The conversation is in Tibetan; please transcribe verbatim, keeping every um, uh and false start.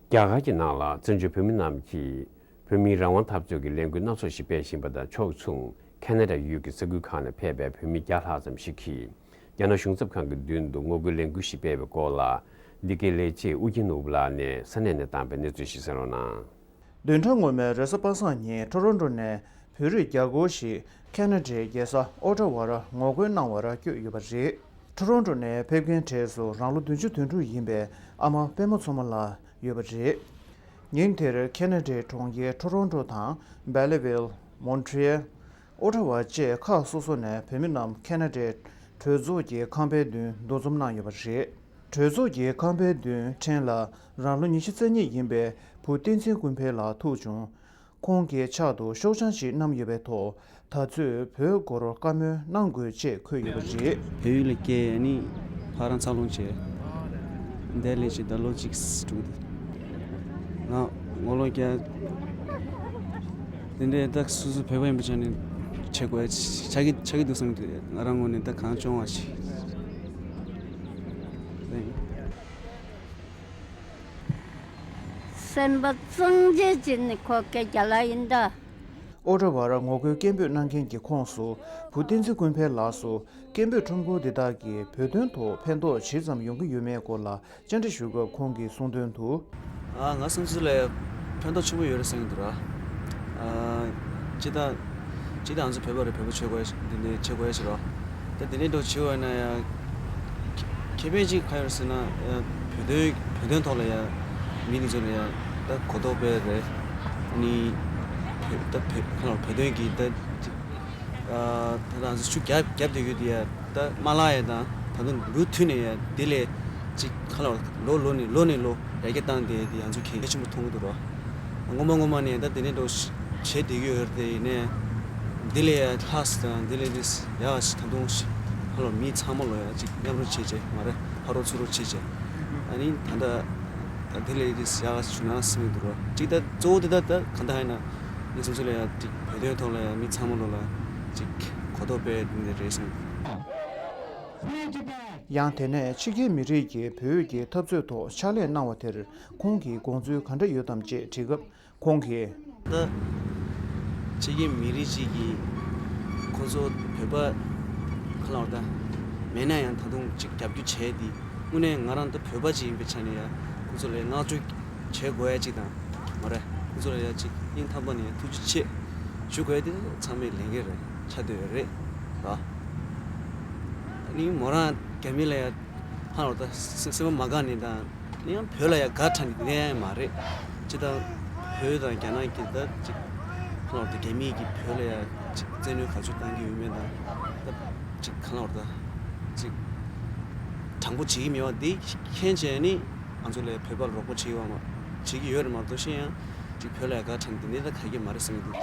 རྒྱ་གར་གྱི་ནང་ལ་བཙན་བྱོལ་བོད་མི་རྣམས་ཀྱིས་བོད་མིའི་རང་དབང་འཐབ་རྩོད་ཀྱི་ལས་འགུལ་སྣ་ཚོགས་ཤིག་སྤེལ་བཞིན་པ་དང་ཕྱོགས་མཚུངས་ཁེ་ན་ཌ་ཡུལ་གྱི་ས་ཁུལ་ཁག་ནས་ཕེབས་པའི་བོད་མི་བརྒྱ་ལྷག་ཙམ་ཞིག་གིས་རྒྱ་ནག་གཞུང་ཚབ་ཁང་གི་མདུན་དུ་ངོ་རྒོལ་ལས་འགུལ་ཞིག་སྤེལ་བའི་སྐོར་ལ། འདི་གའི་ལས་བྱེད་ཨུ་རྒྱན་ནོར་བུ་ལགས་ནས་ས་གནས་ནས་བཏང་པའི་གནས་ཚུལ་ཞིག་གསན་རོགས་གནང་། བདུན་ཕྲག་སྔོན་མའི་རེས་གཟའ་པ་སངས་ཉིན་ཊོ་རོན་ཊོ་ནས་བོད་རིགས་བརྒྱ་སྐོར་ཞིག་ཁེ་ན་ཌའི་རྒྱལ་ས་ཨོ་ཊ་ཝ་ར་ངོ་རྒོལ་གནང་བར་བསྐྱོད་ཡོད་པ་རེད། ཊོ་རོན་ཊོ་ནས་ཕེབས་མཁན་གྲས་སུ་རང་ལོ་བདུན་ཅུ་དོན་དྲུག་ཡིན་པའི་ཨ་མ་པད་མ་མཚོ་མོ་ལགས་ཡོད་པ་རེད། ཉིན་དེར་ཁེ་ན་ཌའི་གྲོང་ཁྱེར་ཊོ་རོན་ཊོ་དང་བྷེ་ལི་ཝིལ། མོན་ཊི་རི་ཡལ། ཨོ་ཊ་ཝ་བཅས་ཁག་སོ་སོ་ནས་བོད་མི་རྣམས་ཁེ་ན་ཌའི་གྲོས་ཚོགས་ཀྱི་ཁང་པའི་མདུན་འདུ་འཛོམས་གནང་ཡོད་པ་རེད། གྲོས་ཚོགས་ཀྱི་ཁང་པའི་མདུན་ཕྲན་ལ་རང་ལོ་ཉི་ཤུ་རྩ་གཉིས་ཡིན་པའི་བུ་བསྟན་འཛིན་ཀུན་འཕེལ་ལགས་ཐུག་བྱུང་། ཁོང་གི་ཕྱག་ཏུ་ཤོག་བྱང་ཞིག་བསྣམས་ཡོད་པའི་ཐོག་ད་ཚོད་བོད་སྐོར་བཀའ་མོལ་གནང་དགོས་ཅེས་འཁོད་ཡོད་པ་རེད། བལ་ཡུལ་ལ་སྐྱེས་ནས་ཕ་རང་འཚར་ལོངས་བྱས། འདས་ལས་ཀྱི་ད་ལོ་གཅིག་དྲུག་ང་ངོ་ལོག་རྒྱག་དེ་འདྲའི་ད་སོ་སོ་བོད་པ་ཡིན་པའི་ཆ་ནས་བྱེད་དགོས་ཆགས་ཀྱི་ཆགས་ཀྱི་འདུག་བསམ་གྱི་འདུག་ང་རང་ངོས་ནས་ད་གང་བྱུང་བ་ཞིག་སེམས་པ་གཙང་བཅད་བྱས་ནས་ཁོ་སྐད་རྒྱག་ལ་ཡིན་ད། ཨོ་ཊ་ཝ་ར་ངོ་རྒོལ་སྐད་འབོད་གནང་མཁན་གྱི་ཁོངས་སུ་བུ་བསྟན་འཛིན་ཀུན་འཕེལ་ལགས་སུ་སྐད་འབོད་ཁྲོམ་སྐོར་འདི་དག་གིས་བོད་དོན་ཐོག་ཕན་ཐོགས་ཇི་ཙམ་ཡོང་གི་ཡོད་མེད་སྐོར་ལ་བཅར་འདྲི་ཞུ་སྐབས་ཁོང་གིས་གསུངས་དོན་དུ། ཨ་ང་བསམ་ཚུལ་ལ་ཕན་ཐོགས་ཆེན་པོ་ཡོད་རེད་བསམ་གྱི་འདུག་ར། ཨ་སྤྱིར་བཏང་སྤྱིར་བཏང་ང་ཚོ་བོད་པ་རེད། བོད་པ་བྱེད་དགོས་འདི་འདྲ་བྱེད་དགོས་ཞེས་རོ། ད་འདི་འདྲའི་འགྲོ་བྱེད་འོས་ན་ཡང་ཁེ་ཕན་ཅིག་ག་ཡོད་ཟེར་ན་ཡང་བོད་དོན་བོད་དོན་ཐོག་ལ་ཡང་མི་འདི་ཚོ་ལ་ཡང་ད་གོ་རྟོགས་སྤེལ་རེད། ནི་བོད་ད་བོད་ཁ་ལ་བོད་དོན་གྱི་ད་ཅིག་ཨ་ད་ང་ཚོ་ཤུགས་རྒྱབ་རྒྱབ་བསྡད་ཡོད་དེ་ཡ། ད་མ་ལག་ཡ་དང་ད་དུང་མུ་མཐུད་ནས་ཡ་དེ་ལས་ཅིག་ཁ་ལོ་ལོ་ལོ་ནས་ལོ་ནས་ལོ་ཡར་རྒྱས་བཏང་སྟེ་དེ་ང་ཚོ་གལ་འགངས་ཆེན་པོ་མཐོང་གི་འདུག་རོ། སྔོན་མ་སྔོན་མ་ནས་ད་དེ་ནས་འགྲོ་བྱེད་བསྡད་ཀྱི་ཡོད་རེད་དེ་ཡིན་ནས་དེ་ལས་ཡ་ལྷག་དང་དེ་ལས་དེ་ཡག་ཞིག་ད་དུང་ཁ་ལོ་མི་ཚང་མ་ལོ་ཡ་ཅིག་མཉམ་རུབ་བྱེད་བྱེད་མ་རེད། ཕ་རོགས་ཚུར་རོགས་བྱེད་བྱེད་ཨ་ནི་ད་ད་ད་དེ་ལས་དེ་ཡག་ཞིག་བྱུང་ན་བསམ་གྱི་འདུག་རོ། ཅིག་ད་གཙོ་བོ་དེ་ད་ད་ག་འདྲ་ཡིན་ན་ངས་སོ་སོ་ལ་ཡ་ཅིག་བོད་དོན་ཐོག་ལ་ཡ་མི་ཚང་མ་ལོ་ལ་ཅིག་གོ་རྟོགས་སྤེལ་འདི་རེད་བསམ། ཡང་དེ་ནས་ཕྱི་རྒྱལ་མི་རིགས་ཀྱིས་བོད་ཀྱི་འཐབ་རྩོད་ཐོག་ཕྱག་ལས་གནང་བ་དེར་ཁོང་གིས་དགོངས་ཚུལ་ག་འདྲ་ཡོད་དམ་ཅེས་དྲིས་སྐབས་ཁོང་གིས། ད་ཕྱི་རྒྱལ་མི་རིགས་གཅིག་གིས་ཁོ་ཚོ་བོད་པ་ག་ལ་བར་ད་མེད་ན་ཡང་ད་དུང་ཅིག་རྒྱབ་སྐྱོར་བྱས་ཏེ་དངོས་གནས་ང་རང་ད་བོད་པ་ཅིག་ཡིན་པའི་ཆ་ནས་ཡང་ཁོ་ཚོ་ལ་བསྔགས་བརྗོད་བྱེད་དགོས་ཡ་ཅིག་དང་མ་རེད། ཁོ་ཚོ་ལ་ཡ་ཅིག་སྙིང་ཐག་པ་ནས་ཐུགས་རྗེ་ཆེ་ཞུ་དགོས་ཡ་དེ་ཚང་མས་ལས་འགན་རེད་ཆགས་བསྡད་ཡོད་རེད་ད། ཨ་ནི་མོ་རང་རྒྱ་མི་ལ་ཡ་ཧ་ལོ་ད་སེམས་པ་མ་དགའ་ནས་དང་ཨ་ནི་ཡང་བོད་ལ་ཡ་དགའ་དྲགས་ནས་དེ་ཡང་མ་རེད། ཅི་ད་བོད་དང་རྒྱ་ནག་གི་ད་ཅིག་ཧ་ལོ་ད་རྒྱ་མི་གི་བོད་ལ་ཡ་ཅིག་བཙན་གནོན་ག་ཚོད་བཏང་གི་ཡོད་མེད་དང་ད་ཅིག་ཧ་ལོ་ད་ཅིག་དྲང་པོ་བྱེད་ཀྱི་མེད་པ་འདི་མཁྱེན་བྱས་ནི། ང་ཚོ་ལ་བོད་པ་ལ་རོགས་པ་བྱེད་ཡོད་མ་བྱེད་ཀྱི་ཡོད་རེད་མ་གཏོགས་གཞན་ཡང་ཅིག་བོད་ལ་ཡ་དགའ་དྲན་དེ་འདྲ་ད་ག་གེ་མ་རེད་བསམ་གྱི་འདུག